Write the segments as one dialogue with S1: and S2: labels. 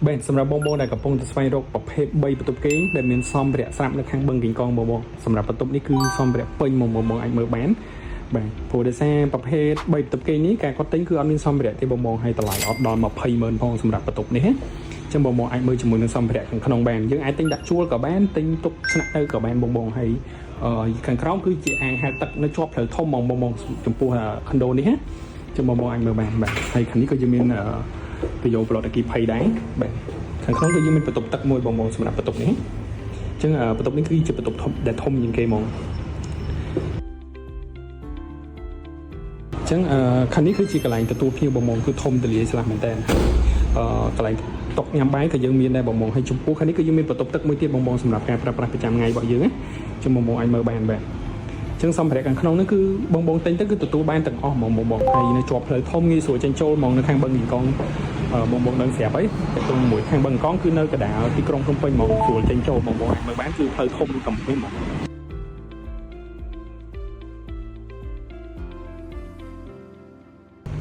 S1: បាទសម្រាប់បងបងដែលកំពុងតែស្វែងរកប្រភេទ3បន្ទប់គេងដែលមានសម្ភារៈស្រាប់នៅខាងបឹងកេងកងបងបងសម្រាប់បន្ទប់នេះគឺសម្ភារៈពេញហ្មងបងបងអាចមើលបានបាទព្រោះដោយសារប្រភេទ3បន្ទប់គេងនេះការគាត់ទិញគឺអត់មានសម្ភារៈទេបងបងហើយតម្លៃអត់ដល់20ម៉ឺនផងសម្រាប់បន្ទប់នេះណាចឹងបងបងអាចមើលជាមួយនឹងសម្ភារៈខាងក្នុងបានយើងអាចទិញដាក់ជួលក៏បានទិញទុកស្នាក់នៅក៏បានបងបងហើយខាងក្រោមគឺជាអាងហែលទឹកនៅជាប់ផ្លូវធំហ្មងបងបងចំពោះខុនដូនេះណាចឹងបងបងអាចមើលបានបាទហើយខាងនេះក៏យើងមាន ទៅយកប្លុតអគិភ័យដែរបាទខាងក្នុងគឺយើងមានបន្ទប់ទឹកមួយបងបងសម្រាប់បន្ទប់នេះអញ្ចឹងបន្ទប់នេះគឺជាបន្ទប់ធំដែលធំជាងគេហ្មងអញ្ចឹងខាងនេះគឺជាកន្លែងទទួលភ្ញៀវបងបងគឺធំទលាយស្លាស់មែនតើកន្លែងតុកញ៉ាំបាយក៏យើងមានដែរបងបងហើយចំពោះខាងនេះគឺយើងមានបន្ទប់ទឹកមួយទៀតបងបងសម្រាប់ការប្រើប្រាស់ប្រចាំថ្ងៃរបស់យើងណាអញ្ចឹងបងបងអាចមើលបានបាទចឹងសម្ភារៈខាងក្នុងនេះគឺបងបងទិញទៅគឺទទួលបានទាំងអស់ហ្មងបងបងហើយនៅជាប់ផ្លូវធំងាយស្រួលចេញចូលហ្មងនៅខាងបឹងកេងកងបងបងដឹងស្រាប់ហើយតែត្រង់មួយខាងបឹងកេងកងគឺនៅកណ្ដាលទីក្រុងភ្នំពេញហ្មងស្រួលចេញចូលបងបងអាចមើលបានគឺផ្លូវធំកំពេញហ្មង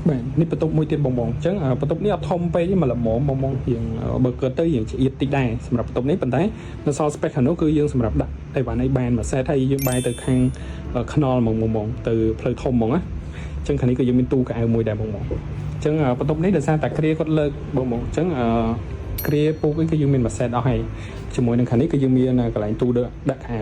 S1: បាទនេះបន្ទប់មួយទៀតបងបងអញ្ចឹងបន្ទប់នេះអត់ធំពេកទេមកល្មមបងបងរៀងបើកើតទៅរៀងឆ្អៀតតិចដែរសម្រាប់បន្ទប់នេះប៉ុន្តែនៅសល់ space ខាងនោះគឺយើងសម្រាប់ដាក់អីវ៉ាន់អីបានមួយសេតហើយយើងបែរទៅខាងខ្នល់ហ្មងបងបងទៅផ្លូវធំហ្មងណាអញ្ចឹងខាងនេះគឺយើងមានទូកៅអៅមួយដែរបងបងអញ្ចឹងបន្ទប់នេះដោយសារតែគ្រាគាត់លើកបងបងអញ្ចឹងគ្រាពូកអីគឺយើងមានមួយសេតអស់ហើយជាមួយនឹងខាងនេះគឺយើងមានកន្លែងទូដាក់ខៅ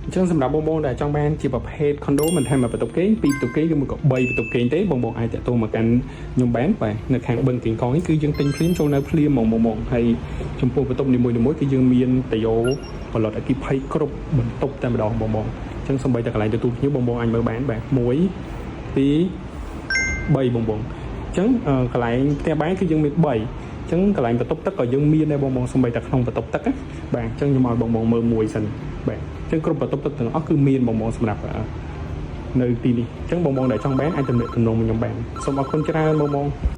S1: អញ្ចឹងសម្រាប់បងបងដែលចង់បានជាប្រភេទ condo មិនថាមួយបន្ទប់គេងពីរបន្ទប់គេងឬមួយក៏3បន្ទប់គេងទេបងបងអាចតាក់ទងមកកាន់ខ្ញុំបានបាទនៅខាងបឹងកេងកងនេះគឺយើងទិញភ្លាមចូលនៅភ្លាមហ្មងបងបងហើយចំពោះបន្ទប់នីមួយៗគឺយើងមានតយោផលិតអគិភ័យគ្រប់បន្ទប់តែម្ដងបងបងអញ្ចឹងសូម្បីតែកន្លែងទទួលភ្ញៀវបងបងអាចមើលបានបាទ1 2 3បងបងអញ្ចឹងកន្លែងផ្ទះបាយគឺយើងមាន3អញ្ចឹងកន្លែងបន្ទប់ទឹកក៏យើងមានដែរបងបងសូម្បីតែក្នុងបន្ទប់ទឹកណាបាទអញ្ចឹងខ្ញុំឲ្យបងបងមើលមួយសិនបាទអញ្ចឹងគ្រប់បន្ទប់ទឹកទាំងអស់គឺមានបងបងសម្រាប់នៅទីនេះអញ្ចឹងបងបងដែលចង់បានអាចទំនាក់ទំនងខ្ញុំបានសូមអរគុណច្រើនបងបង។